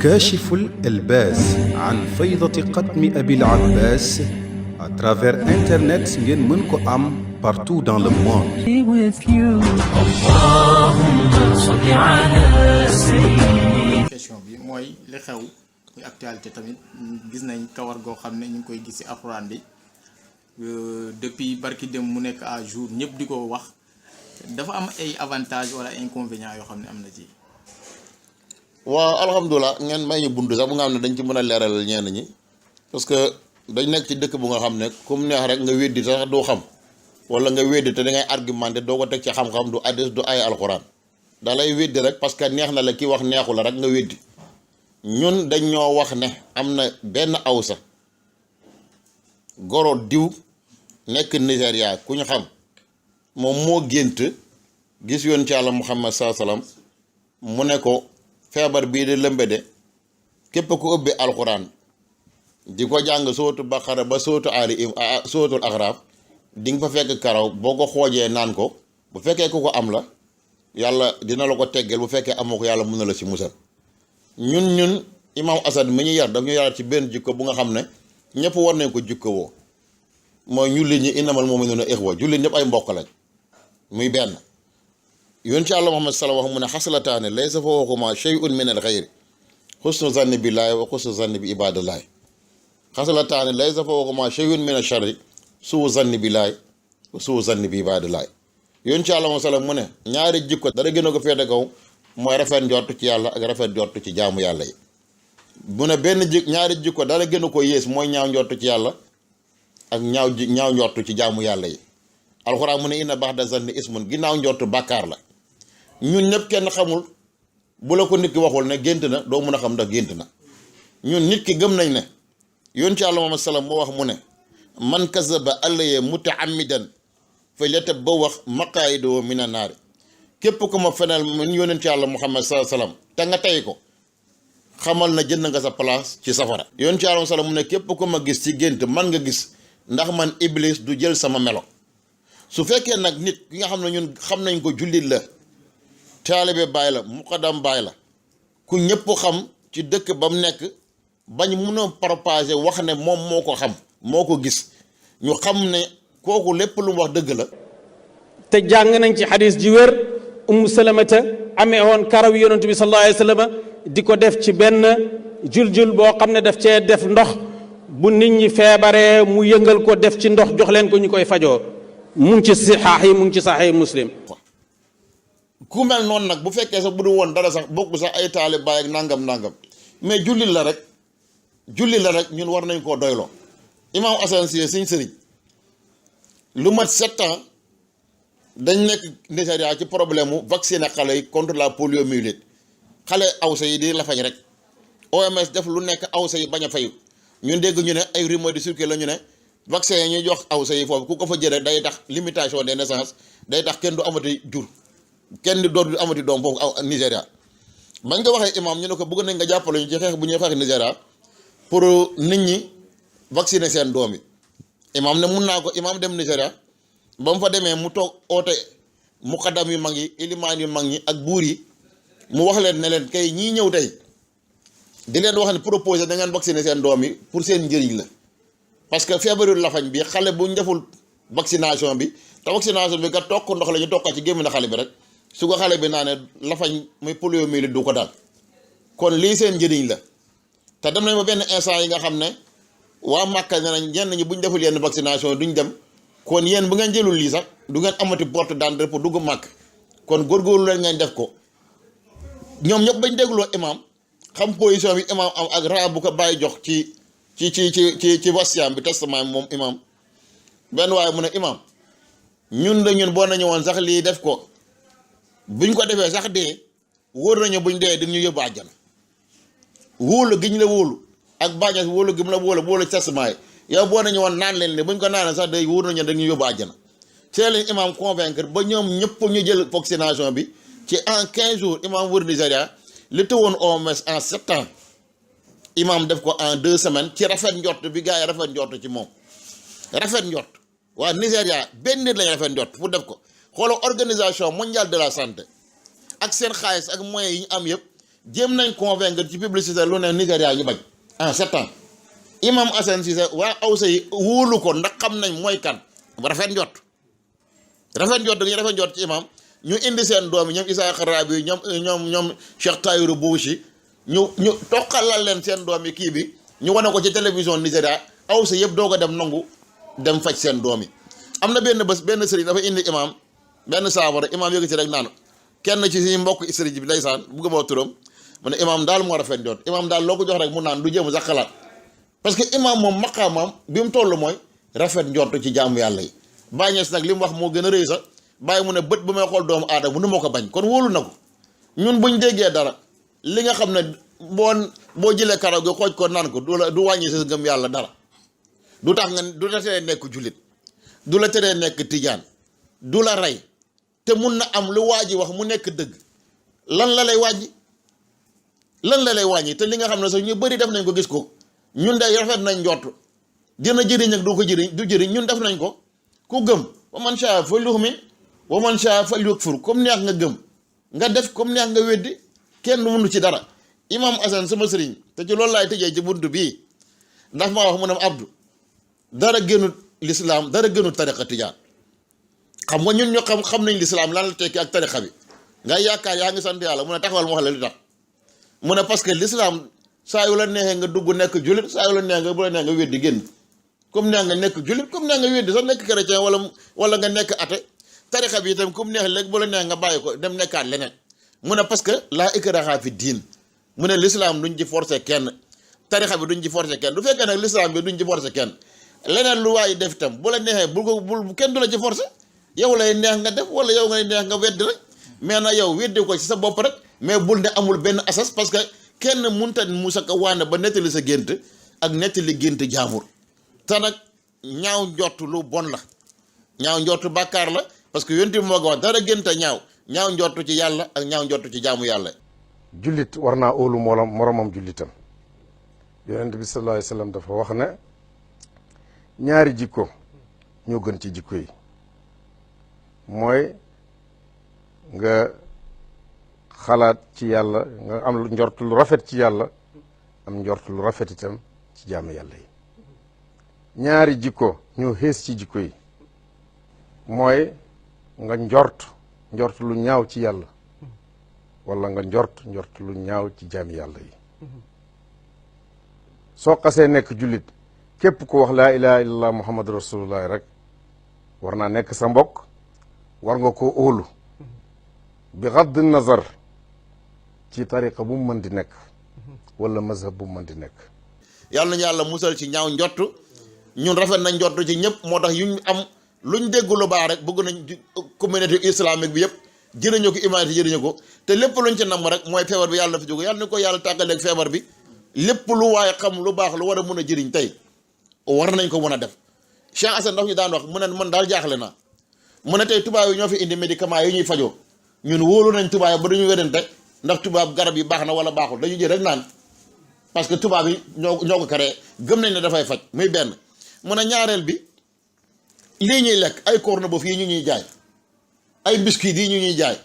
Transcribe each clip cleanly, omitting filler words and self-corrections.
كاشف الألباس عن فيضة قتم أبي العباس à travers internet ngeen mën ko am partout dans le monde. question bi mooy li xew muy actualité tamit gis nañ kawar goo xam ne ñu ngi koy gis ci alxuraan bi depuis barki dem mu nekk à jour ñëpp di ko wax dafa am ay avantages wala inconvénients yoo xam ne am na ci. waaw alhamdulilah ngeen may ñu buntu sax bu nga xam ne dañ ci mën a leeral ñenn ñi parce que dañ nekk ci dëkk bu nga xam ne comme neex rek nga weddi sax doo xam wala nga weddi te da ngay argumenté doo ko teg ci xam-xam du addis du ay alxuraan da lay weddi rek parce que neex na la ki wax neexu la rek nga weddi ñun dañ ñoo wax ne am na benn awsa goro diw nekk Nigéria ku ñu xam moom moo gént gis yoon ci Yàlla Muhammad sallallahu alayhi wasallam mu ne ko feebar bii di lëmbe de képp ku ubbi alxuraan di ko jàng sootu Baqara ba sootu sootul Axraaf di nga fa fekk karaw boo ko xoojee naan ko bu fekkee ku ko am la yàlla dina la ko teggeel bu fekkee amoo ko yàlla mën na la ci musal ñun imam Assane mi ñu yar daf ñu yarat ci benn jikko bu nga xam ne ñëpp war nañ ko jikko woo mooy jullit ñi innamal mu'minuuna ixwa jullit ñëpp ay mbokk lañ muy benn yoon ci Yàlla Muhammad sallallahu alayhi wa sallam mu ne xaslataane laysa fawqahumaa shay'un min al-xayri xusnu zanni billaahi wa xusnu zanni bi ibaadillaahi xaslataane laysa fawqahumaa shay'un min ash-sharri suu zanni billaahi wa suu zanni bi ibaadillaahi yoon ci Yàlla Muhammad sallallahu mu ne ñaari jikko dara gën a ko féete kaw mooy rafet njort ci yàlla ak rafet njort ci jaamu yàlla yi mu ne ñaari jikko dara gën a ko yées mooy ñaaw njort ci yàlla ak ñaaw njort ci jaamu yàlla yi alxuraan mu ne inna ba'da zanni ismun ginnaaw njort bàkkaar la ñun ñëpp kenn xamul bu la ko nit ki waxul ne gént na doo mun a xam ndax gént na ñun nit ki gëm nañ ne yoon ci Yàlla Muhammad sallam moo wax mu ne man kazaba alayya mutaammidan falyatabawwa maqa'idahu mina naari képp ko ma fenal mun yónent ci Yàlla Muhammad sallallahu alayhi wasallam te nga tey ko xamal na jënd nga sa place ci safara yoon ci Yàlla sallam mu ne képp ko ma gis ci gént man nga gis ndax man iblis du jël sama melo su fekkee nag nit ki nga xam ne ñun xam nañ ko jullit la taalibe baay la muqaddam baay la ku ñëpp xam ci dëkk ba mu nekk bañ mun a propager wax ne moom moo ko xam moo ko gis ñu xam ne kooku lépp lu mu wax dëgg la te jàng nañ ci xadis ji wér Salamata amee woon karaw yonent bi sallallahu alayhi wa sallam di ko def ci benn jul boo xam ne daf cee def ndox bu nit ñi feebaree mu yëngal ko def ci ndox jox leen ko ñu koy fajoo mu ngi ci sixaax yi mu ngi ci saxiix Muslim ku mel noonu nag bu fekkee sax bu du woon dara sax bokk sax ay taali baay ak nangam mais jullit la rek ñun war nañ koo doyloo imam Assane Cissé suñ sëriñ lu mat 7 ans dañ nekk Nigéria ci problème mu vacciner xale yi contre la poliomyélite xale awsa yi di la fañ rek OMS def lu nekk awsa yi bañ a fayu ñun dégg ñu ne ay rumeur di circuler la ñu ne vaccin yi ñuy jox awsa yi foofu ku ko fa jëlee day tax limitation des naissances day tax kenn du amati jur kenn dootul amati doom foofu Nigéria bañ nga waxee imam ñu ne ko bëgg nañ nga jàppale ñu ci xeex bu ñuy xeex Nigéria pour nit ñi vacciner seen doom yi imam ne mun naa ko imam dem Nigéria ba mu fa demee mu toog oote muqaddam yu mag yi ilimaan yu mag ñi ak buur yi mu wax leen ne leen kay ñii ñëw tey di leen wax ne proposé da ngeen vacciner seen doom yi pour seen njëriñ la parce que feebaru lafañ bi xale bu ñu deful vaccination bi te vaccination bi nga tokk ndox la ñu tokka ci gémmiñ na xale bi rek su ko xale bi naa ne lafañ muy poliomyélite du ko daal kon lii seen njëriñ la te dem nañ ba benn instant yi nga xam ne waa Màkka ne nañ ñenn ñi bu ñu deful yenn vaccination duñ dem kon yéen bu ngeen jëlul lii sax du ngeen amati porte d'entrée pour dugg Màkk kon góorgóorlu leen ngeen def ko ñoom ñëpp bañ dégloo imam xam position bi imam am ak raa bu ko bàyyi jox ci wasiyaam bi testament moom imam benn waaye mu ne imam ñun boo nañu woon sax lii def ko buñ ko defee sax dee wóor nañu buñ dee di ñu yóbbu àjjana wóolu giñ la wóolu ak bàññees wóolu gi mu la wóolu testament yi yow boo nañu woon naan leen ne buñ ko naanee sax day wóor nañu dañuy yóbbu àjjana ci leen imam convaincre ba ñoom ñëpp ñu jël vaccination bi ci en 15 jours imam wër Nigéria li tëwoon OMS en 7 ans imam def ko en 2 semaines ci rafet njort bi gars yi rafet njort ci moom rafet njort waa Nigéria benn nit lañ rafet njort pour def ko xoolal organisation mondiale de la santé ak seen xaalis ak moyens yi ñu am yëpp jéem nañ convaincre ci publicité lu ne Nigéria ñu bañ en 7 ans imam Assane Cissé waa awsa yi wóolu ko ndax xam nañ mooy kan rafet njot dañuy rafet njot ci imam ñu indi seen doom yi ñoom Issa Rabi ñoom Cheikh Tahirou Bouchi ñu toqalal leen seen doom yi kii bi ñu wane ko ci télévision Nigéria awsa yëpp doog a dem nangu dem faj seen doom yi. am na benn bés benn sëriñ dafa indi imam benn saafara imam yëg ci rek naan kenn ci suñu mbokk sëriñ bi ndeysaan bugg moo turam mu ne imam daal moo rafet njot imam daal loo ko jox rek mu naan du jéem sax xalaat parce que imam moom maqaamam bi mu toll mooy rafet njort ci jaamu yàlla yi bàññees nag li mu wax moo gën a rëy sax bàyyi mu ne bët bu may xool doomu aadama nu moo ko bañ kon wóolu na ko ñun buñ déggee dara li nga xam ne boo jëlee karaw gi xooj ko naan ko du wàññi sa ngëm yàlla dara du tax nga du la teree nekk jullit du la teree nekk tijaan du la rey te mun na am lu waa ji wax mu nekk dëgg lan la lay wàññi te li nga xam ne sax ñu bëri def nañ ko gis ko ñun day rafet nañ njort dina jëriñ ak du ko jëriñ ñun def nañ ko ku gëm wa man shaa falyu'min wa man shaa falyakfur comme neex nga gëm nga def comme neex nga weddi kenn mënu ci dara imam Assane sama sëriñ te ci loolu laay tëjee ci buntu bii ndax maa wax mu ne Abdou dara gënu lislaam dara gënu tariqa tijaan xam nga ñun ñu xam nañ lislaam lan la tekki ak tariqa bi nga yaakaar yaa ngi sant yàlla mu ne taxawal ma wax la li tax mu ne parce que lislaam saa yu la neexee nga dugg nekk jullit saa yu la neex nga bu la neex nga weddi génn comme neex nga nekk jullit comme neex nga weddi sax nekk chrétien wala nga nekk athée tariqa bi itam comme neex léegi bu la neex nga bàyyi ko dem nekkaat leneen mu ne parce que laa ikraha fi diin mu ne l'islam duñ ci forcer kenn tariqa bi duñ ci forcer kenn du fekkee nag l'islam bi duñ ci forcer kenn leneen lu waay def itam bu la neexee bul kenn du la ci forcer yow lay neex nga def wala yow ngay neex nga weddi rek mais na yow weddi ko ci sa bopp rek mais bul ne amul benn asas parce que kenn munta musa ko waane ba nettali sa gént ak nettali gént jaamur te nag ñaaw njott lu bon la ñaaw njott bàkkaar la parce que yonti moo ko wax dara gént ñaaw njott ci yàlla ak ñaaw njott ci jaamu yàlla. jullit war naa óolu moromam jullitam yonent bi sallallahu alayhi wa sallam dafa wax ne ñaari jikko ñoo gën ci jikko yi mooy nga xalaat ci yàlla nga am njort lu rafet ci yàlla am njort lu rafet itam ci jaamu yàlla yi ñaari jikko ñoo xees ci jikko yi mooy nga njort lu ñaaw ci yàlla wala nga njort lu ñaaw ci jaami yàlla yi soo xasee nekk jullit képp ku wax laa ilaha illallah muhammad rasulullah rek war naa nekk sa mbokk war nga koo óolu bi gadd nazar ci tariqa bu mu mën di nekk wala mazhab bu mu mën di nekk yàlla nañu yàlla musal ci ñaaw njott ñun rafet nañ njott ci ñëpp moo tax yuñ am luñ dégg lu baax rek bëgg nañ communauté islamique bi yëpp jëriñoo ko humanité jëriñoo ko te lépp luñ ci namm rek mooy feebar bi yàlla fi jóge yàlla ni ko yàlla tàggaleeg feebar bi lépp lu waaye xam lu baax lu war a mun a jëriñ tey war nañ ko mën a def Cheikh Assane daf ñu daan wax mu ne man daal jaaxle naa mu ne tey tubaab yi ñoo fi indi médicament yi ñuy fajoo ñun wóolu nañ tubaab yi ba duñu wérante ndax tubaab garab yi baax na wala baaxul dañu jël rek naan parce que tubaab yi ñoo ko créé gëm nañ ne dafay faj muy benn mu ne ñaareel bi lii ñuy lekk ay corned-beef yi ñu ñuy jaay ay biscuits yi ñu ñuy jaay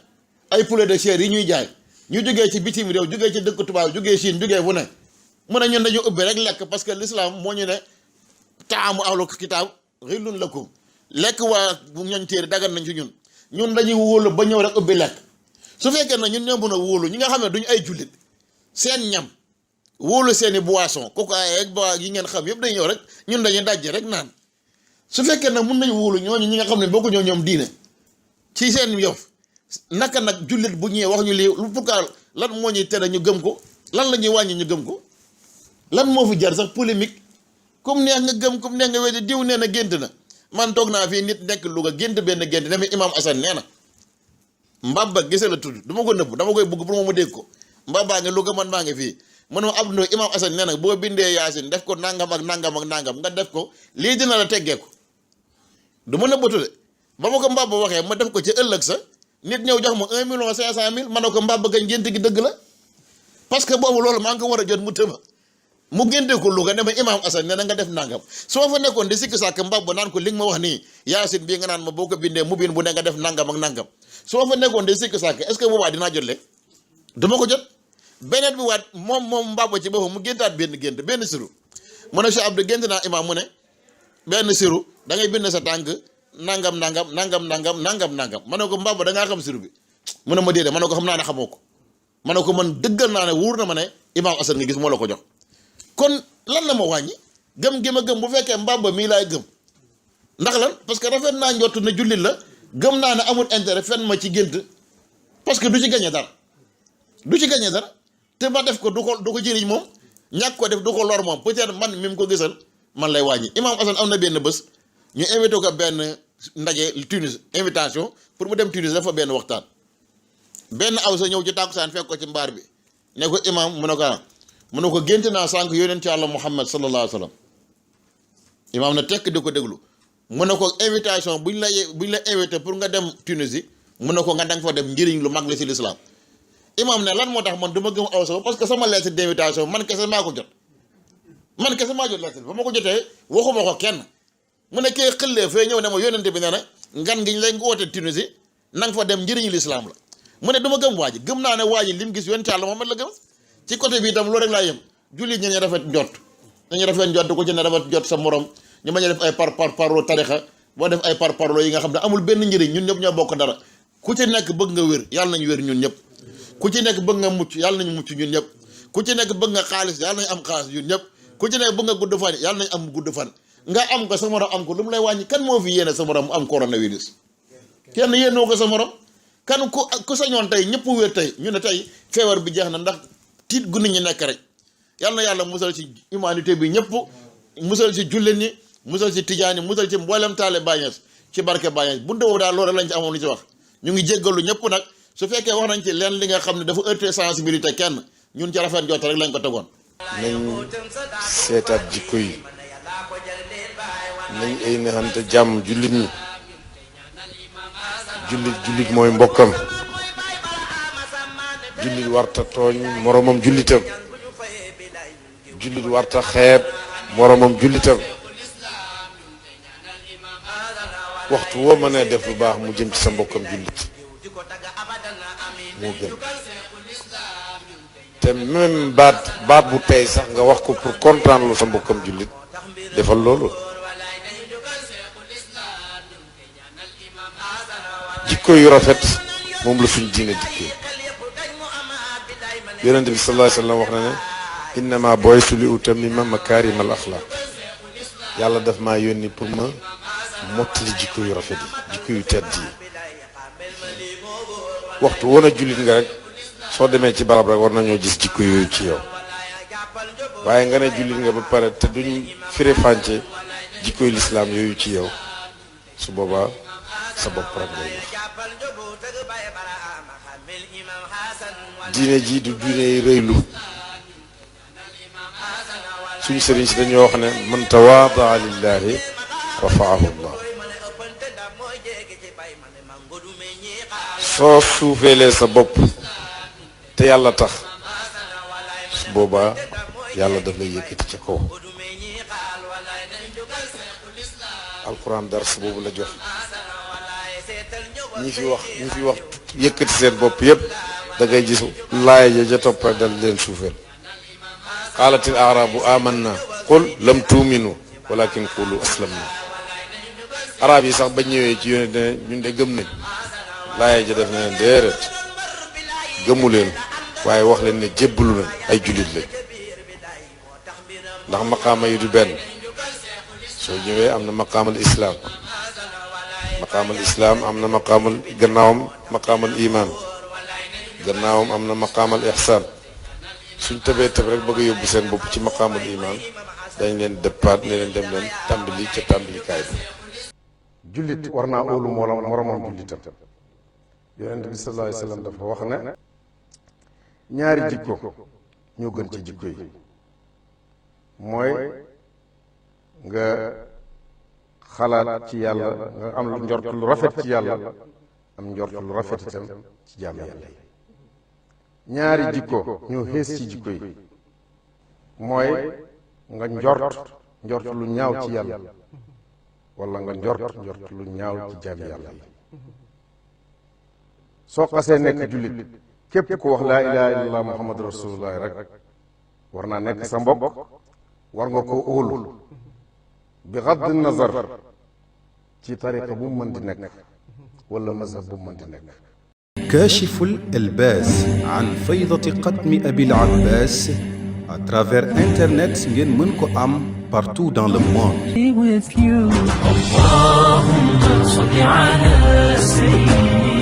ay poulet de chair yi ñuy jaay ñu jógee ci bitim réew jógee ci dëkk tubaab jógee Chine jógee fu ne mu ne ñun dañu ubbi rek lekk parce que l'islam moo ñu ne taamu ahlu kitaab xillun lakum lekk waa ñooñ téere dagan nañ ci ñun dañuy wóolu ba ñëw rek ubbi lekk su fekkee na ñun ñoo mën a wóolu ñi nga xam ne duñu ay jullit seen ñam wóolu seeni boisson kooku ay yi ngeen xam yëpp day ñëw rek ñun dañuy dajje rek naan su fekkee nag mun nañu wóolu ñooñu ñi nga xam ne bokku ñoo ñoom diine ci seen yof naka nag jullit bu ñëwee wax ñu lii lu pourquoi lan moo ñuy tere ñu gëm ko lan la ñuy wàññi ñu gëm ko lan moo fi jar sax polémique comme neex nga gëm comme neex nga weddi diw nee na gént na man toog naa fii nit nekk Louga gént benn gént ne imam Assane nee na Mbaba gise la tudd du ma ko nëbb dama koy bëgg pour ma dégg ko Mbaba ngi Louga man maa ngi fii man ma Abdou Ndoye imam Assane nee na boo bindee Yaasin def ko nangam ak nangam ak nangam nga def ko lii dina la teggee ko du ma nëbbatu de ba ma ko Mbaba waxee ma def ko ci ëllëg sa nit ñëw jox ma 1,5 million ma ne ko Mbaba gañ gént gi dëgg la parce que boobu loolu maa ngi ko war a jot mu tëba mu génte ko Louga ne ma imam Assane nee na nga def nangam soo fa nekkoon di sikki sàkk Mbaba naan ko li nga ma wax nii Yaasin bii nga naan ma boo ko bindee mu biin bu ne nga def nangam ak nangam soo fa nekkoon di sikki sàkk est-ce que boobaa dinaa jot le dama ko jot beneen bi waat moom Mbaba ci boppam mu géntaat benn siru mu ne Cheikh Abdou gént naa imaam mu ne benn siru da ngay bind sa tànk nangam ma ne ko Mbaba da ngaa xam siru bi mu ne ma déedéet ma ne ko xam naa ne xamoo ko ma ne ko man dëggal naa ne wuur na ma ne imaam Assane nga gis moo la ko jox kon lan la ma wàññi gëm gi ma gëm bu fekkee Mbaba mii laay gëm ndax lan parce que rafet naa njott ne jullit la gëm naa ne amul intérêt fenn ma ci gént parce que du ci gañe dara te ma def ko du ko jëriñ moom ñàkk ko def du ko lor moom peut-être man mi mu ko gisal man lay wàññi imaam Assane am na benn bés ñu invité ko benn ndaje Tunis invitation pour mu dem Tunis dafa benn waxtaan benn aw sa ñëw ci tàkkusaan fekk ko ci mbaar bi ne ko imaam mu ne ko gént naa sànq yonent ci Yàlla Muhammad sallallahu alayhi wa sallam imaam na tekk di ko déglu mu ne ko invitation buñ la invité pour nga dem Tunisie mu ne ko nga danga fa dem njëriñ lu mag la ci l'islam imaam ne lan moo tax man du ma gëm aw sa parce que sama lettre d'invitation man kese maa ko jot lettre ba ma ko jotee waxuma ko kenn mu ne kee xëllee fee ñëw ne ma yónnente bi nee na ngan gi lay woote Tunisie nanga fa dem njëriñu l'islam la mu ne du ma gëm waa ji gëm naa ne waa ji li mu gis yonent Yàlla Muhammad la gëm ci côté bi itam loolu rek laa yem jullit ñi ñu rafet njot du ko ci ne rafet jot sa morom ñu bañ a def ay parlo tarixa boo def ay parlo yi nga xam ne amul benn njëriñ ñun ñëpp ñoo bokk dara ku ci nekk bëgg nga wér yàlla nañu wér ñun ñëpp ku ci nekk bëgg nga mucc yàlla nañu mucc ñun ñëpp ku ci nekk bëgg nga xaalis yàlla nañu am xaalis ñun ñëpp ku ci nekk bëgg nga gudd fan yàlla nañu am gudd fan nga am ko sa morom am ko lu mu lay wàññi kan moo fi yéene sa morom mu am coronavirus kenn yéenoo ko sa morom kan ku sañoon tey ñëpp wér tey ñu ne tey feebar bi jeex na ndax tiit gu nit ñi nekk rek yàlla na yàlla musal ci humanité bi ñëpp musal ci jullit ñi musal ci tijaan yi musal ci mboolem taale Bañes ci barke Bañes bu ndewoo daal loolu lañ ci amoon lu ci wax ñu ngi jéggalu ñëpp nag su fekkee wax nañ ci leen li nga xam ne dafa heurté sensibilité kenn ñun ci rafet jot rek lañ ko tegoon. nañ seetaat jikko yi nañ ay naxante jàmm jullit ñi jullit mooy mbokkam jullit warta tooñ moromam jullitam jullit warta xeeb moromam jullitam waxtu woo mënee def lu baax mu jëm ci sa mbokkam jullit moo gën te même baat bu tey sax nga wax ko pour kontaan lu sa mbokkam jullit defal loolu jikko yu rafet moom la suñ diine dikkee yonent bi sallallahu alayhi wa sallam wax na ne innama bu'istu li utammima makaarima al axlaaq yàlla daf maa yónni pour ma mottali jikko yu rafet yi jikko yu tedd yi waxtu woon a jullit nga rek soo demee ci barab rek war nañoo gis jikko yooyu ci yow waaye nga ne jullit nga ba pare te duñ firi fànce jikko yu lislaam yooyu ci yow su boobaa sa bopp rek ngay wax diine ji du diine yi rëylu suñu sëriñ si dañoo wax ne man tawaadaa lillahi rafaahu llah soo suufeelee sa bopp te yàlla tax su boobaa yàlla daf lay yëkkati ca kaw alquran dars boobu la jox ñi fi wax yëkkati seen bopp yépp da ngay gis laaya ja topp rek dal leen suufeel qaalatil aarabu amanna qul lam tuuminu walakin qulu aslamna arab yi sax ba ñëwee ci yónne ne ñun de gëm nañ laaya ja def na leen déedéet gëmu leen waaye wax leen ne jébbalu nañ ay jullit lañ ndax maqaama yi du benn soo ñëwee am na maqaamal islaam am na maqaamal gannaawam maqaamal iman gannaawam am na maqaamal ihsaan suñ tëbee tëb rek bëgg a yóbbu seen bopp ci maqaamal iman dañ leen dëppaat ne leen dem leen tàmbali ca tàmbalikaay bi jullit war naa óolu moromam jullitam yonent bi sallallahu alayhi wa sallam dafa wax ne ñaari jikko ñoo gën ci jikko yi mooy nga xalaat ci yàlla nga am njort lu rafet ci yàlla am njort lu rafet itam ci jaam yàlla yi ñaari jikko ñoo xees ci jikko yi mooy nga njort lu ñaaw ci yàlla wala nga njort lu ñaaw ci jaam yàlla yi soo xasee nekk jullit képp ku wax laa ilaha illallah muhammadu rasulullah rek war naa nekk sa mbokk war nga ko óolu bi gadd nazar ci tariqa bu mu mën di nekk wala mazhab bu mu mën di nekk. كاشف الألباس عن فيضة قدم أبي العباس à travers internet ngeen mën ko am partout dans le monde. Allahumma salli ala sayyidina